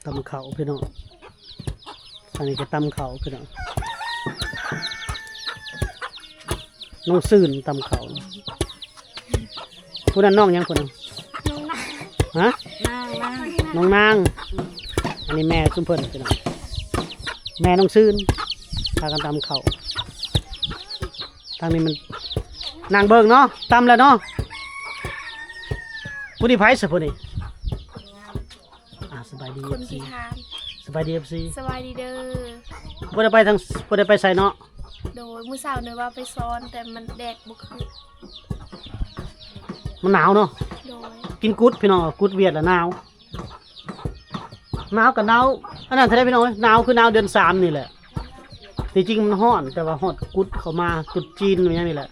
ຕຳເຂົ້າພີ່ນ້ອງ ອັນນີ້ກໍຕຳເຂົ້າພີ່ນ້ອງ ນ້ອງຊື່ນຕຳເຂົ້າ ຜູ້ນັ້ນນ້ອງຫຍັງຜູ້ນັ້ນ? ນ້ອງນາງ ຮະ? ນາງ ນາງ ນ້ອງນາງ ອັນນີ້ແມ່ຊຸມເພິ່ນພີ່ນ້ອງ ແມ່ນ້ອງຊື່ນ ພາກັນຕຳເຂົ້າ ທາງນີ້ມັນ ນັ່ງເບິ່ງເນາະ ຕຳແລ້ວເນາະ ຜູ້ນີ້ໃຜຊະຜູ້ນີ້? ອ່າ ສະບາຍດີ ຄົນທີ່ທານ ສະບາຍດີ ເອັຟຊີ ສະບາຍດີເດີ ບໍ່ໄດ້ໄປທາງ ບໍ່ໄດ້ໄປໃສເນາະ? ໂດຍ ມື້ເຊົ້ານີ້ວ່າໄປສອນ ແຕ່ມັນແດດບໍ່ຄື ມັນໜາວເນາະ ໂດຍ ກິນກຸດພີ່ນ້ອງ ກຸດຫວຽດລະໜາວ ໜາວກໍໜາວ ອັນນັ້ນເທົ່າໃດພີ່ນ້ອງເອີຍ ໜາວຄືໜາວເດືອນສາມນີ້ແຫຼະ ທີ່ຈິງມັນຮ້ອນ ແຕ່ວ່າຮອດກຸດເຂົ້າມາ ຕຸດຈີນຫຍັງນີ້ແຫຼະ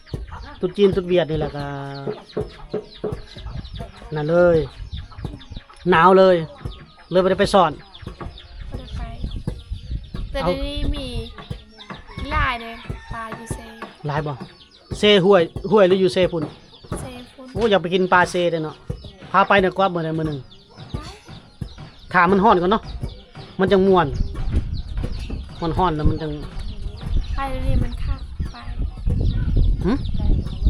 ຕຸດຈີນ ຕຸດຫວຽດນີ້ແຫຼະ ກໍນັ້ນເລີຍ ໜາວເລີຍ ເລີຍບໍ່ໄດ້ໄປສອນ ບໍ່ໄດ້ໄປ ແຕ່ ເອົ້າ ດຽວນີ້ມີຫຼາຍເດ້ ປາຢູ່ເຊ ຫຼາຍບໍ່? ເຊຫ້ວຍ ຫ້ວຍ ຫຼື ຢູ່ເຊພຸ້ນ? ເຊພຸ້ນ ໂອ້ ຢາກໄປກິນປາເຊເດ້ເນາະ ພາໄປແດ່ກວ່າມື້ໃດມື້ໜຶ່ງ ຖ້າມັນຮ້ອນກ່ອນເນາະ ມັນຈັ່ງມ່ວນ ຮ້ອນໆ ແລ້ວມັນຈັ່ງ ໄປນີ້ມັນຄັກ ໄປ ຫຶ?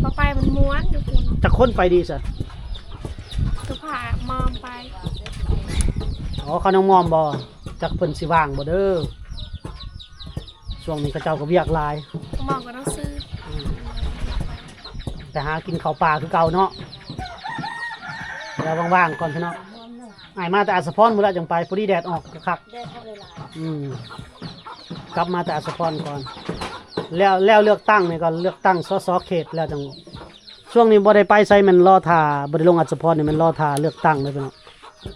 ບໍ່ໄປມັນມ່ວນຢູ່ພຸ້ນ ຈັກຄົນໄປດີຊະ? ຄືພາມອມໄປ ອໍ ເຂົານ້ອງມອມບໍ່? ຈັກເພິ່ນຊິວ່າງບໍ່ເດີ ຊ່ວງນີ້ເຂົາເຈົ້າກໍວຽກຫຼາຍ ມອມກໍຕ້ອງຊື້ ອືມ ໄປຫາກິນເຂົ້າປ່າຄືເກົ່າເນາະ ແລ້ວວ່າງໆ ກ່ອນພີ່ນ້ອງ ອ້າຍມາແຕ່ອາດສະພອນພຸ້ນລະຈັ່ງໄປ ພໍດີແດດອອກຄັກ ແດດອອກຫຼາຍໆ ອືມ ກັບມາແຕ່ອາດສະພອນກ່ອນ ແລ້ວ ແລ້ວເລືອກຕັ້ງນີ້ກ່ອນ ເລືອກຕັ້ງ ສສ ເຂດແລ້ວຈັ່ງ ຊ່ວງນີ້ບໍ່ໄດ້ໄປໃສ ແມ່ນລໍຖ້າ ບໍ່ໄດ້ລົງອາດສະພອນນີ້ ແມ່ນລໍຖ້າເລືອກຕັ້ງເດີພີ່ນ້ອງ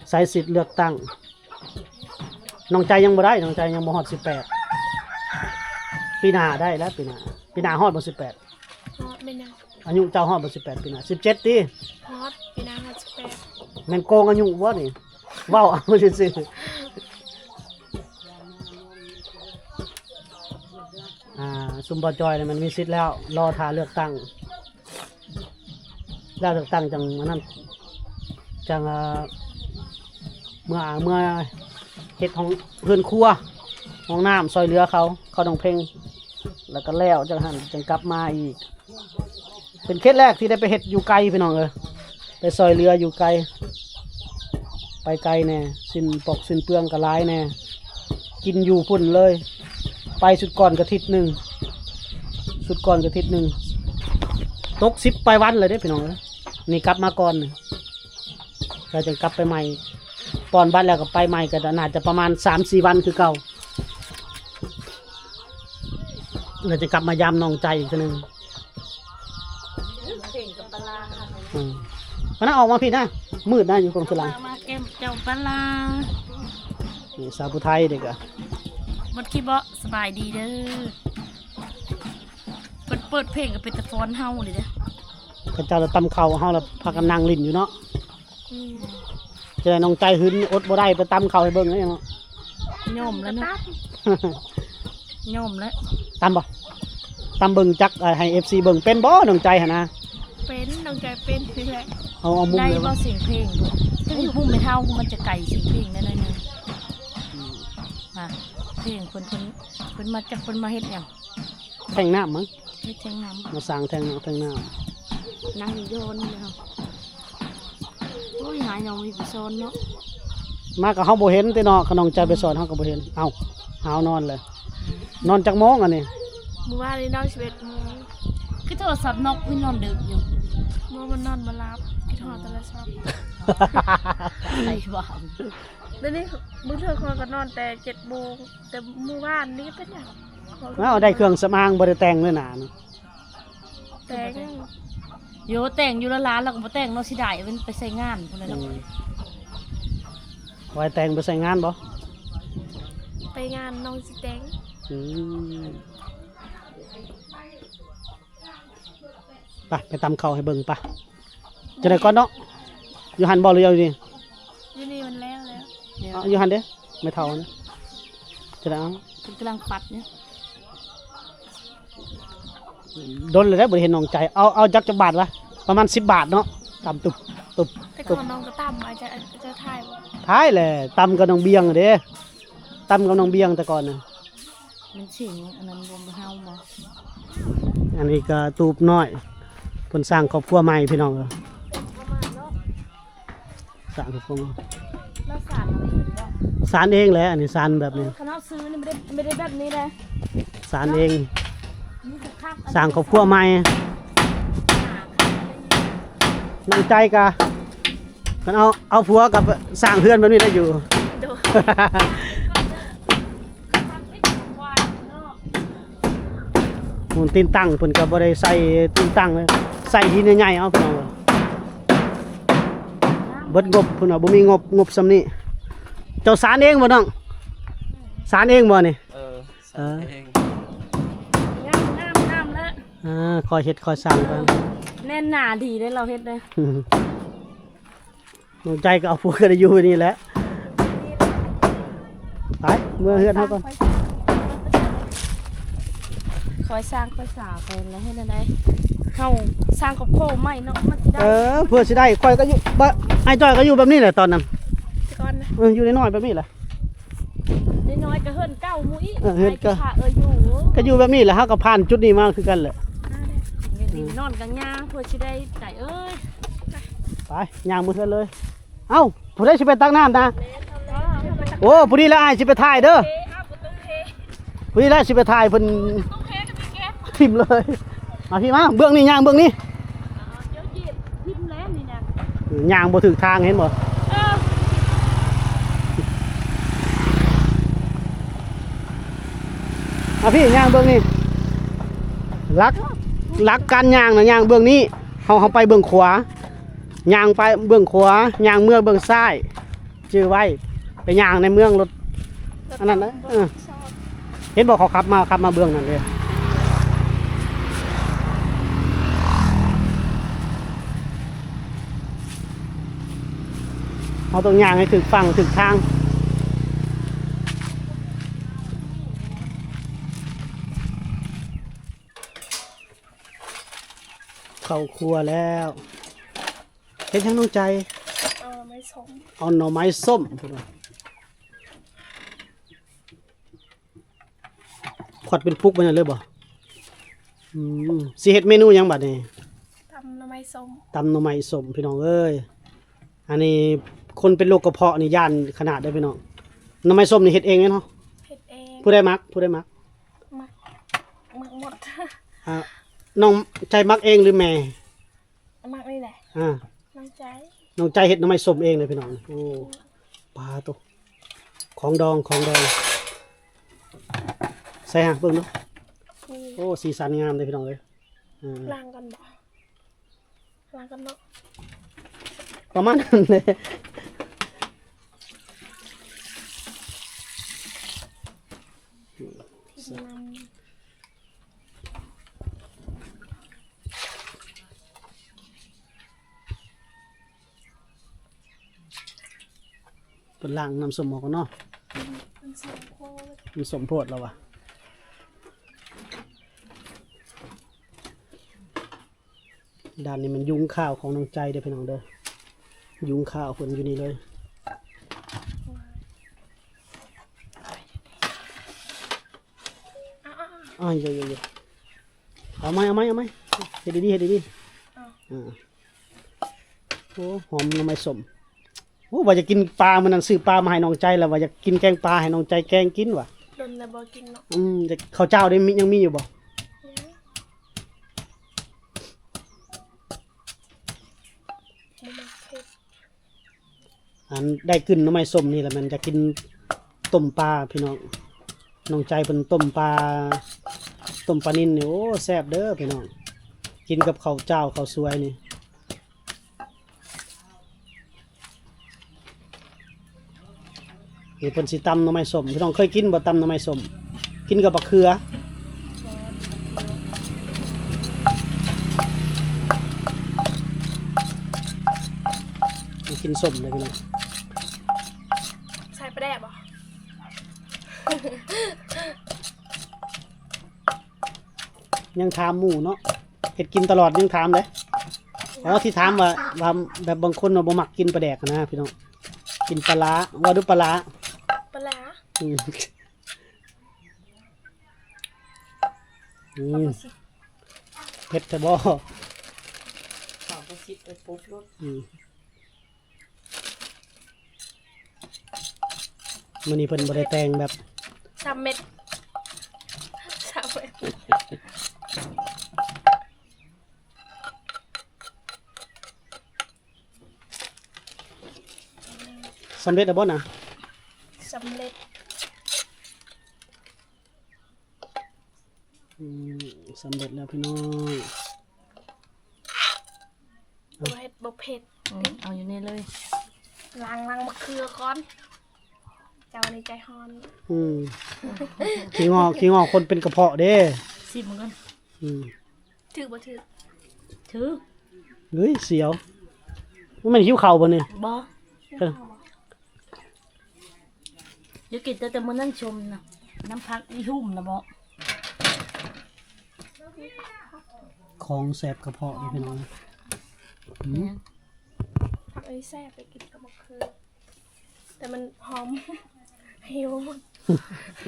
ໃຊ້ສິດເລືອກຕັ້ງ ນ້ອງໃຈຍັງບໍ່ໄດ້ ນ້ອງໃຈຍັງບໍ່ຮອດສິບແປດ ປີໜ້າໄດ້ແລ້ວ ປີໜ້າ ປີໜ້າຮອດບໍ່ສິບແປດ? ຮອດແມ່ນຫຍັງ? ອາຍຸເຈົ້າຮອດບໍ່ສິບແປດປີໜ້າ? ສິບເຈັດຕິ? ຮອດ ປີໜ້າຮອດສິບແປດ ແມ່ນໂກງອາຍຸບໍ່ນີ້? ເວົ້າເອົາຊື່ໆ ອ່າ ຊຸມບໍ່ຈ່ອຍນີ້ມັນມີສິດແລ້ວ ລໍຖ້າເລືອກຕັ້ງ ແລ້ວເລືອກຕັ້ງຈັ່ງອັນນັ້ນ ຈັ່ງ ເອີ ເມື່ອ ເມື່ອເຮັດຫ້ອງ ເຮືອນຄົວ ຫ້ອງນ້ຳ ຊ່ອຍເຫຼືອເຂົາ ເຂົານ້ອງເພັງ ແລ້ວກໍແລ້ວຈັ່ງຫັ້ນ ຈັ່ງກັບມາອີກ ເປັນເຂດແລກທີ່ໄດ້ໄປເຮັດຢູ່ໄກພີ່ນ້ອງເອີຍ ໄປຊ່ອຍເຫຼືອຢູ່ໄກ ໄປໄກແດ່ ສິ້ນປອກສິ້ນເປືອງກໍຫຼາຍແດ່ ກິນຢູ່ພຸ້ນເລີຍ ໄປຊຸດກ່ອນກໍທິດໜຶ່ງ ຊຸດກ່ອນກໍທິດໜຶ່ງ ຕົກສິບປາຍວັນແລ້ວເດ້ພີ່ນ້ອງເອີຍ ນີ້ກັບມາກ່ອນ ແລ້ວຈຶ່ງກັບໄປໃໝ່ ປ່ອນບັດແລ້ວກໍໄປໃໝ່ ກໍໜ້າຈະປະມານສາມສີ່ວັນຄືເກົ່າ ແລ້ວຈະກັບມາຢາມນ້ອງໃຈອີກເທື່ອໜຶ່ງ ເພງກັບປາລາ ອືມ ມານະ ອອກມາພີ້ນະ ມືດນະ ຢູ່ກົງສະຫຼັງ ມາແກ້ມເຈົ້າປາລາ ນີ້ສາວຜູ້ໄທເດ້ກະ ໝົດຄລິບບໍ່? ສະບາຍດີເດີ ເປີດ ເປີດເພງກໍເປັນຕາຟ້ອນເຮົາເລີຍເດ້ ເຂົາເຈົ້າລະຕຳເຂົ້າ ເຮົາລະພາກັນນັ່ງຫຼິ້ນຢູ່ເນາະ ອືມ ຈະໄດ້ນ້ອງໃຈຫຶງ ອົດບໍ່ໄດ້ ໄປຕຳເຂົ້າໃຫ້ເບິ່ງເລີຍເນາະ ຍອມແລ້ວເນາະ ຍອມແລ້ວ ຕຳບໍ່? ຕຳເບິ່ງຈັກ ໃຫ້ເອັຟຊີເບິ່ງ ເປັນບໍ່ນ້ອງໃຈຫັ້ນນະ? ເປັນ ນ້ອງໃຈເປັນນີ້ແຫຼະ ເອົາ ເອົາມຸມ ໄດ້ ເລີຍ ບໍ່ ສຽງເພງ ເພິ່ນຢູ່ພູມແມ່ເຖົ້າ ມັນຈະໄກສຽງເພງໄດ້ໜ້ອຍໜຶ່ງ ອືມ ນະ ເພງເພິ່ນ ເພິ່ນ ເພິ່ນມາ ຈັກເພິ່ນມາເຮັດຫຍັງ? ແທງນ້ຳມັງ ເຮັດແທງນ້ຳ ມາສ້າງແທງນ້ຳ ແທງນ້ຳ ນັ່ງຢູ່ໂຍນເນາະ ໂອ້ຍ ຫາຍອງມີຜູ້ສອນເນາະ ມາກໍເຮົາບໍ່ເຫັນຕິເນາະ ຂະນ້ອງໃຈໄປສອນເຮົາກໍບໍ່ເຫັນ ເອົ້າ ຫາວນອນເລີຍ ນອນຈັກໂມງອັນນີ້? ມື້ວານນີ້ນອນສິບເອັດໂມງ ຄືໂທລະສັບນົກຄືນອນດຶກຢູ່ ບໍ່ ມັນນອນບໍ່ຫຼັບ ຄິດຮອດໂທລະສັບ ໄດ້ບໍ່? ດຽວນີ້ບາງເທື່ອຂ້ອຍກໍນອນແຕ່ເຈັດໂມງ ແຕ່ມື້ວານນີ້ເປັນຫຍັງ? ອ້າວ ໄດ້ເຄື່ອງສຳອາງ ບໍ່ໄດ້ແຕ່ງເລີຍໜ້ານະ? ແຕ່ງ ໂຍ ແຕ່ງຢູ່ລະລາ ລາວກໍບໍ່ແຕ່ງເນາະ ເສຍດາຍ ເອົາໄປໃສ່ງານພຸ້ນແຫຼະເນາະ ອືມ ໄວ້ແຕ່ງໄປໃສ່ງານບໍ່? ໄປງານນ້ອງຊິແຕ່ງ ອືມ ໄປ ໄປຕຳເຂົ້າໃຫ້ເບິ່ງ ໄປ ຈັ່ງໃດກ່ອນເນາະ ຢູ່ຫັ້ນບໍ່ ຫຼືຢູ່ນີ້? ຢູ່ນີ້ມັນແລ້ວແລ້ວ ເອົາ ຢູ່ຫັ້ນເດ້ ແມ່ເຖົ້າຫັ້ນ ຈັ່ງໃດ ເອົາ ເພິ່ນກຳລັງປັດຢູ່ ດົນແລ້ວເດ້ ບໍ່ໄດ້ເຫັນນ້ອງໃຈ ເອົາ ເອົາຈັກ ຈັກບາດວະ ປະມານສິບບາດເນາະ ຕຳຕຸບ ແຕ່ກ່ອນນ້ອງກໍຕຳ ອາຈານ ອາຈານຖ່າຍບໍ່? ຖ່າຍແຫຼະ ຕຳກັບນ້ອງບຽງເດ້ ຕຳກັບນ້ອງບຽງແຕ່ກ່ອນນະ. ມັນເສັງອັນນັ້ນບໍ່ ເຮົາບໍ່? ອັນນີ້ກໍຕູບນ້ອຍ ເພິ່ນສ້າງຄອບຄົວໃໝ່ພີ່ນ້ອງເອີຍ ສ້າງຄອບຄົວໃໝ່ ແລ້ວສານເອົາເອງບໍ່? ສານເອງແຫຼະ ອັນນີ້ສານແບບນີ້ ຄັນເຮົາຊື້ນີ້ບໍ່ໄດ້ ບໍ່ໄດ້ແບບນີ້ເດ້ ສານເອງ ນີ້ຄືຄັກ ສ້າງຄອບຄົວໃໝ່ ນ້ອງໃຈກະ ຄັນເອົາ ເອົາຜົວກັບສ້າງເຮືອນແບບນີ້ໄດ້ຢູ່ ໂດຍ ໂອ້ ຕີນຕັ້ງເພິ່ນກໍບໍ່ໄດ້ໃສ່ຕີນຕັ້ງເລີຍ ໃສ່ຫີນໃຫຍ່ໆ ເອົາພີ່ນ້ອງ ເບິດງົບເພິ່ນວ່າບໍ່ມີງົບ ງົບສ່ຳນີ້. ເຈົ້າສານເອງບໍ່ນ້ອງ? ສານເອງບໍ່ນີ້? ເອີ ສານເອງ ງາມໆໆ ແລ້ວ ອ່າ ຄ່ອຍເຮັດຄ່ອຍສ້າງໄປ ແໜ້ນໜາດີເດ້ ລາວເຮັດເດ້. ນ້ອງໃຈກໍເອົາຜົວກໍໄດ້ຢູ່ນີ້ແຫຼະ ໄປເມືອເຮືອນເຮົາກ່ອນ ຄ່ອຍສ້າງຄ່ອຍສາໄປ ແລ້ວເຮັດແນວໃດ ເຮົາສ້າງຄອບຄົວໃໝ່ເນາະ ມັນຊິໄດ້ ເອີ ເພື່ອຊິໄດ້ ຂ້ອຍກໍຢູ່ ອ້າຍຈ້ອຍກໍຢູ່ແບບນີ້ແຫຼະຕອນນັ້ນ ແຕ່ກ່ອນນະ ເອີ ຢູ່ນ້ອຍໆແບບນີ້ແຫຼະ ນ້ອຍໆກໍເຮືອນເກົ່າໝູ່ອີກ ເອີ ເຮືອນເກົ່າ ເອີ ຢູ່ ກໍຢູ່ແບບນີ້ແຫຼະ ເຮົາກໍຜ່ານຈຸດນີ້ມາຄືກັນແຫຼະ ອ່າ ນອນກັນຍາ ເພື່ອຊິໄດ້ ໃຈເອີຍ ໄປ ຍ່າງເມືອເຮືອນເລີຍ. ເອົ້າ ຜູ້ໃດຊິໄປຕັກນ້ຳນະ? ໂອ້ ຜູ້ນີ້ລະອ້າຍຊິໄປຖ່າຍເດີ ຜູ້ນີ້ລະຊິໄປຖ່າຍເພິ່ນ ຖິ້ມເລີຍ ມາພີ່ມາ ເບື້ອງນີ້ ຍ່າງເບື້ອງນີ້ ເອີ ຍ່າງບໍ່ຖືກທາງ ເຫັນບໍ່? ເອີ ມາພີ່ ຍ່າງເບື້ອງນີ້ ຫຼັກ ຫຼັກການຍ່າງນະ ຍ່າງເບື້ອງນີ້ ເຮົາ ເຮົາໄປເບື້ອງຂວາ ຍ່າງໄປເບື້ອງຂວາ ຍ່າງເມືອເບື້ອງຊ້າຍ ຈື່ໄວ້ ໄປຍ່າງໃນເມືອງລົດ ອັນນັ້ນນະ ເອີ ເຫັນບໍ່ ເຂົາຂັບມາ ຂັບມາເບື້ອງນັ້ນເດ້ ເຮົາຕ້ອງຍ່າງໃຫ້ຖືກຝັ່ງຖືກທາງ ເຂົ້າຄົວແລ້ວ. ເຮັດຫຍັງນ້ອງໃຈ? ເອົາໜໍ່ໄມ້ສົ້ມ ເອົາໜໍ່ໄມ້ສົ້ມ ເພິ່ນວ່າ ຂວັດເປັນປຸກໄວ້ນັ້ນເລີຍບໍ່? ອືມ ຊິເຮັດເມນູຫຍັງບັດນີ້? ຕຳໜໍ່ໄມ້ສົ້ມ ຕຳໜໍ່ໄມ້ສົ້ມ ພີ່ນ້ອງເອີຍ ອັນນີ້ຄົນເປັນໂລກກະເພາະນີ້ຢ້ານຂະໜາດເດີ້ພີ່ນ້ອງ ໜໍ່ໄມ້ສົ້ມນີ້ເຮັດເອງເນາະ? ເຮັດເອງ ຜູ້ໃດມັກ ຜູ້ໃດມັກ? ມັກ ມັກໝົດ ອ່າ ນ້ອງໃຈມັກເອງຫຼືແມ່? ມັກນີ້ແຫຼະ ອ່າ ນ້ອງໃຈ ນ້ອງໃຈເຮັດໜໍ່ໄມ້ສົ້ມເອງເລີຍພີ່ນ້ອງ ໂອ້ ປາໂຕ ຂອງດອງ ຂອງດອງ ໃສ່ຫາເບິ່ງເນາະ ໂອ້ ສີສັນງາມເດ້ພີ່ນ້ອງເອີຍ ອ່າ ລ້າງກ່ອນບໍ່? ລ້າງກ່ອນເນາະ ປະມານນັ້ນແຫຼະ ເພິ່ນລ້າງນ້ຳສົ້ມອອກກ່ອນເນາະ ມັນສົ້ມໂພດ ມັນສົ້ມໂພດແລ້ວວ່າ ດ້ານນີ້ແມ່ນຍຸງຂ້າວຂອງນ້ອງໃຈເດີ້ພີ່ນ້ອງເດີ້ ຍຸງຂ້າວເພິ່ນຢູ່ນີ້ເລີຍ ອ້າຍ ເອົາໃໝ່ ເອົາໃໝ່ ເອົາໃໝ່ ເຮັດດີໆ ເຮັດດີໆ ເອົາ ອ່າ ໂອ້ ຫອມໜໍ່ໄມ້ສົ້ມ ໂອ້ ວ່າຢາກກິນປາ ມື້ນັ້ນຊື້ປາມາໃຫ້ນ້ອງໃຈ ແລ້ວວ່າຢາກກິນແກງປາ ໃຫ້ນ້ອງໃຈແກງກິນວ່າ ດົນແລ້ວບໍ່ກິນເນາະ ອືມ ເຂົ້າເຈົ້າໄດ້ມີ ຍັງມີຢູ່ບໍ່? ຍັງ ບໍ່ມັກເຜັດ ອັນໄດ້ກິ່ນໜໍ່ໄມ້ສົ້ມນີ້ລະແມ່ນຢາກກິນຕົ້ມປາພີ່ນ້ອງ ນ້ອງໃຈເພິ່ນຕົ້ມປາ ຕົ້ມປານິນນີ້ ໂອ້ ແຊບເດີ້ພີ່ນ້ອງ ກິນກັບເຂົ້າຈ້າວເຂົ້າສວຍນີ້ ນີ້ເພິ່ນຊິຕຳໜໍ່ໄມ້ສົ້ມ ພີ່ນ້ອງເຄີຍກິນບໍ່ ຕຳໜໍ່ໄມ້ສົ້ມ ກິນກັບບັກເຂືອ ກິນສົ້ມເລີຍພີ່ນ້ອງ ໃສ່ປາແດກບໍ່? ຍັງຖາມໝູ່ເນາະ ເຮັດກິນຕະຫຼອດຍັງຖາມເດ້ ອໍ ທີ່ຖາມວ່າ ວ່າແບບບາງຄົນວ່າບໍ່ມັກກິນປາແດກນະພີ່ນ້ອງ ກິນປາຫຼ້າ ເວົ້າດູປາຫຼ້າ ປາຫຼ້າ ອືມ ອືມ ເຜັດແທ້ບໍ່? ເຂົາບໍ່ຊິດໄປປຸບໂລດ ອືມ ມື້ນີ້ເພິ່ນບໍ່ໄດ້ແຕ່ງແບບ ສາມເມັດ ສາມເມັດ ສຳເລັດແລ້ວບໍ່ນະ? ສຳເລັດ ອືມ ສຳເລັດແລ້ວພີ່ນ້ອງ ບໍ່ເຜັດ ບໍ່ເຜັດ ອືມ ເອົາຢູ່ນີ້ເລີຍ ລ້າງ ລ້າງໝາກເຂືອກ່ອນ ເຈົ້ານີ້ໃຈຮ້ອນ ອືມ ຂີ້ງໍ ຂີ້ງໍຄົນເປັນກະເພາະເດ້ ຊີມເບິ່ງກ່ອນ ອືມ ຖືກບໍ່ຖືກ? ຖືກ ເຮີ້ຍ ສຽວ ບໍ່ແມ່ນຫິວເຂົ້າບໍ່ນີ້? ບໍ່ ເອີ ຢາກກິນແຕ່ ແຕ່ມື້ນັ້ນຊົມນະ ນ້ຳຜັກອີຫຸ່ມນະບໍ ຂອງແສບກະເພາະນີ້ພີ່ນ້ອງ ອືມ ແມ່ນ ເອີຍ ແຊບ ໄປກິນກັບໝາກເຂືອ ແຕ່ມັນຫອມ ຫິວ ມາກິ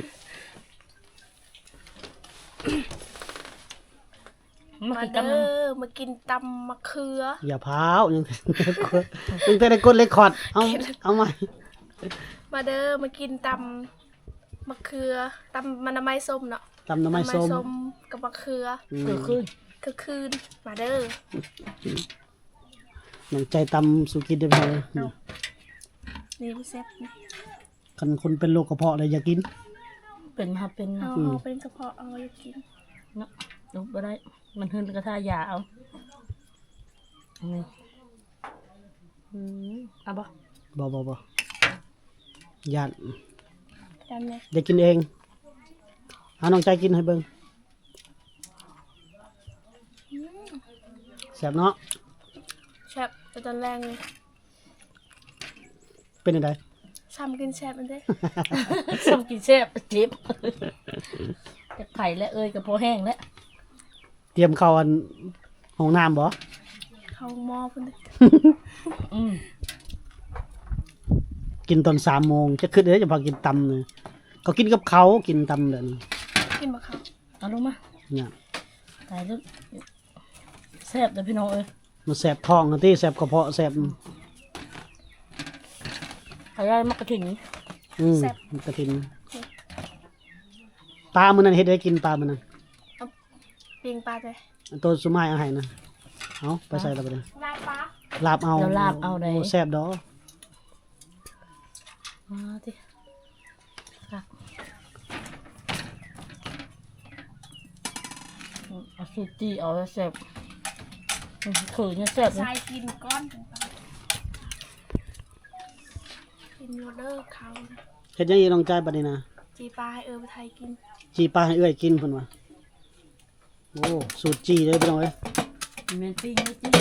ນຕຳ ມາເດີ ມາກິນຕຳໝາກເຂືອ ຢ່າພ້າວ ຍັງ ຍັງແຕ່ໄດ້ກົດເລຄອດ ເອົາ ເອົາໃໝ່ ມາເດີ ມາກິນຕຳໝາກເຂືອ ຕຳ ມັນໜໍ່ໄມ້ສົ້ມເນາະ ຕຳໜໍ່ໄມ້ສົ້ມ ຕຳໜໍ່ໄມ້ສົ້ມກັບໝາກເຂືອ ອືມ ຄືຄືນ ຄືຄືນ ມາເດີ ນ້ອງໃຈຕຳສູ່ກິນເດີພີ່ນ້ອງເອີຍ ເອົາ ນີ້ບໍ່ແຊບ ຄັນຄົນເປັນໂລກກະເພາະແລ້ວຢ່າກິນ ເປັນຫາເປັນ ເຮົາ ອືມ ເຮົາເປັນກະເພາະ ເຮົາຢ່າກິນເນາະ ອົດບໍ່ໄດ້ ມັນຫຶ່ນກະທາຢາເອົາ ນີ້ ອືມ ເອົາບໍ່? ບໍ່ ບໍ່ ບໍ່ ຢ້ານ ຢ້ານແມ່ ໄດ້ກິນເອງ ຫານ້ອງໃຈກິນໃຫ້ເບິ່ງ ອືມ ແຊບເນາະ ແຊບ ແຕ່ຕອນແລງນີ້ ເປັນຈັ່ງໃດ? ຊ້ຳກິນແຊບແມ່ນເດ້ ຊ້ຳກິນແຊບ ເຈັບ ຈັກໃຜແຫຼະ ເອີຍ ກະພໍແຫ້ງແຫຼະ ຕຽມເຂົ້າອັນ ຫ້ອງນ້ຳບໍ? ເຂົ້າໝໍພຸ້ນເດ້ ອືມ ກິນຕອນສາມໂມງ ຈະຄຶດເດ້ ຈະພາກິນຕຳນີ້ ເຂົາກິນກັບເຂົ້າ ກິນຕຳແບບນີ້ ກິນບໍ່ເຂົ້າ ເອົາລົງມາ ຍາກ ຕາຍແລ້ວ ແຊບເດີພີ່ນ້ອງເອີຍ ມັນແສບທ້ອງຫັ້ນຕິ ແສບກະເພາະ ແສບ ໃຜໄດ້ໝາກກະຖິນ ອືມ ແຊບ ໝາກກະຖິນ ປາມື້ນັ້ນເຮັດໃຫ້ກິນ ປາມື້ນັ້ນ ເອົາ ປີ້ງປາເດ້ ໂຕສຸມາຍເອົາໃຫ້ນະ ເອົາ ໄປໃສ່ລະບາດນີ້ ລາບປາ ລາບເອົາ ລາບເອົາໄດ໋ ໂອ້ ແຊບດອກ ມາຕິ ຄັກ ອືມ ເອົາຊູຈີ່ເອົາແຊບ ອືມ ເຂີຍແຊບ ໃສ່ກິນກ່ອນ ກິນໂລດເດີເຂົ້ານະ ເຮັດຫຍັງອີກນ້ອງຈາຍບັດນີ້ນະ ຈີ່ປາໃຫ້ເອື້ອຍໄທກິນ ຈີ່ປາໃຫ້ເອື້ອຍກິນເພິ່ນວ່າ ໂອ້ ສູດຈີ່ເດີພີ່ນ້ອງເອີຍ ແມ່ນປີ້ງເດີຈີ່ເດີ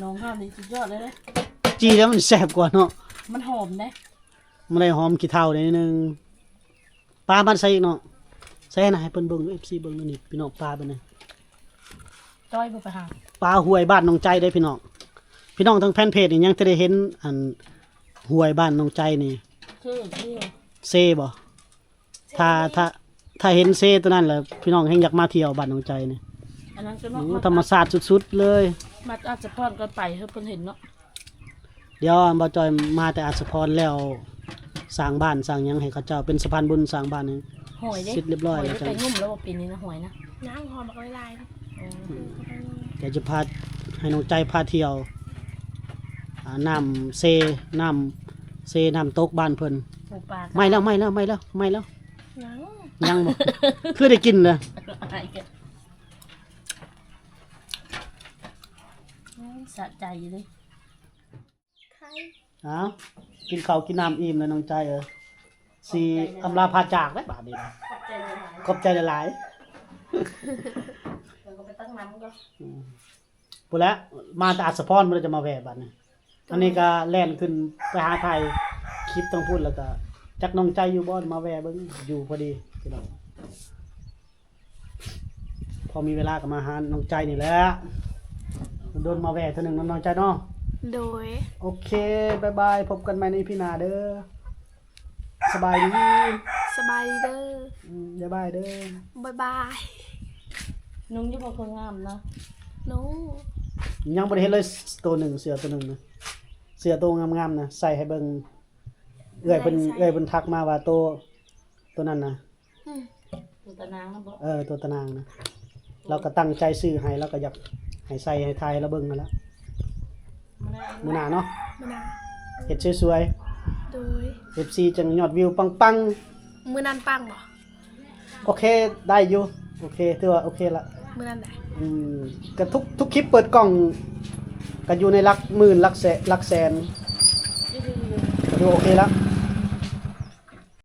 ນ້ອງເຮົານີ້ສຸດຍອດເລີຍເດ້ ຈີ່ແລ້ວມັນແຊບກວ່າເນາະ ມັນຫອມເດ້ ມັນໄດ້ຫອມຂີ້ເຖົ່າໜ້ອຍໜຶ່ງ ປາມາໃສ່ອີກເນາະ ໃສ່ໃຫ້ນະ ໃຫ້ເພິ່ນເບິ່ງ ເອັຟຊີ ເບິ່ງນີ້ ພີ່ນ້ອງ ປາເບິ່ງນີ້ ຈ້ອຍບໍ່ໄປຫາ ປາຫ້ວຍບ້ານນ້ອງໃຈເດ້ພີ່ນ້ອງ ພີ່ນ້ອງທາງແຟນເພຈນີ້ຍັງຈະໄດ້ເຫັນ ອັນ ຫ້ວຍບ້ານນ້ອງໃຈນີ້ ເຊ ເຊ ເຊບໍ່? ຖ້າ ຖ້າ ຖ້າເຫັນເຊໂຕນັ້ນແລ້ວ ພີ່ນ້ອງແຮ່ງຢາກມາທ່ຽວບ້ານນ້ອງໃຈນີ້ ອັນນັ້ນກໍເນາະ ໂອ້ ທຳມະຊາດສຸດໆເລີຍ ມາແຕ່ອາດສະພອນກໍໄປເຮີເພິ່ນເຫັນເນາະ ດຽວບ່າວຈ່ອຍມາແຕ່ອາດສະພອນແລ້ວ ສ້າງບ້ານສ້າງຫຍັງໃຫ້ເຂົາເຈົ້າ ເປັນສະພານບຸນສ້າງບ້ານໃຫ້ ຫອຍເດ້ ເສັດລຽບຮ້ອຍ ຫອຍ ແລ້ວ ໄປງຸ້ມແລ້ວບໍ່ປີນີ້ນະ ຫອຍນະ ນາງຫອຍບັກຫຼາຍໆ ເອີ ດຽວຈະພາ ໃຫ້ນ້ອງໃຈພາທ່ຽວ ອ່າ ນ້ຳເຊ ນ້ຳເຊ ນ້ຳຕົກບ້ານເພິ່ນ ປູປາ ໄໝ້ແລ້ວ ໄໝ້ແລ້ວ ໄໝ້ແລ້ວ ໄໝ້ແລ້ວ ຍັງ ຍັງບໍ່? ຄືໄດ້ກິນເລີຍ ອືມ ສະໃຈຢູ່ເດ້ ໄຂ່ ເອົາ ກິນເຂົ້າກິນນ້ຳອີ່ມແລ້ວນ້ອງໃຈເອີຍ ຊິອຳລາພາຈາກແລ້ວບາດນີ້ນະ ຂອບໃຈຫຼາຍໆ ຂອບໃຈຫຼາຍໆ ແລ້ວກໍໄປຕັກນ້ຳກ່ອນ ອືມ ພຸ້ນແຫຼະ ມາແຕ່ອາດສະພອນພຸ້ນແຫຼະ ຈະມາແວ່ບາດນີ້ ອັນນີ້ກໍແລ່ນຂຶ້ນໄປຫາຖ່າຍຄລິບທາງພຸ້ນ ແລ້ວກໍຈັກນ້ອງໃຈຢູ່ບໍ່ ມາແວ່ເບິ່ງ ຢູ່ພໍດີພີ່ນ້ອງ ພໍມີເວລາກໍມາຫານ້ອງໃຈນີ້ແຫຼະ ເພິ່ນ ໂດນມາແວ່ເທື່ອໜຶ່ງເນາະ ນ້ອງໃຈເນາະ. ໂດຍ ໂອເຄ ບາຍບາຍ ພົບກັນໃໝ່ໃນອີພີໜ້າເດີ. ສະບາຍດີ ສະບາຍດີເດີ. ອືມ ບາຍບາຍເດີ ບາຍບາຍ. ນຸ່ງຢູ່ບໍ່ ຄືງາມນະ? ນຸ່ງ ຍັງບໍ່ໄດ້ເຫັນເລີຍ ໂຕໜຶ່ງ ເສື້ອໂຕໜຶ່ງນະ ເສື້ອໂຕງາມໆນະ ໃສ່ໃຫ້ເບິ່ງ. ເອື້ອຍເພິ່ນ ເອື້ອຍເພິ່ນທັກມາວ່າໂຕ ໂຕນັ້ນນະ. ອືມ ໂຕຕານາງນະບໍ? ເອີ ໂຕຕານາງນະ. ລາວກໍຕັ້ງໃຈຊື້ໃຫ້ ລາວກໍຢາກໃຫ້ໃສ່ໃຫ້ຖ່າຍໃຫ້ລາວເບິ່ງຫັ້ນລະ. ມື້ໜ້າເນາະ ມື້ໜ້າ ເຮັດສວຍໆ. ໂດຍ ເອັຟຊີ ຈັ່ງຍອດວິວປັງໆ. ມື້ນັ້ນປັງບໍ່? ໂອເຄ ໄດ້ຢູ່ ໂອເຄ ຖືວ່າໂອເຄລະ. ມື້ນັ້ນໃດ? ອືມ ກໍທຸກ ທຸກຄລິບເປີດກ້ອງ ກໍຢູ່ໃນຫຼັກໝື່ນ ຫຼັກແສນ ຫຼັກແສນ ກໍຖືວ່າໂອເຄລະ.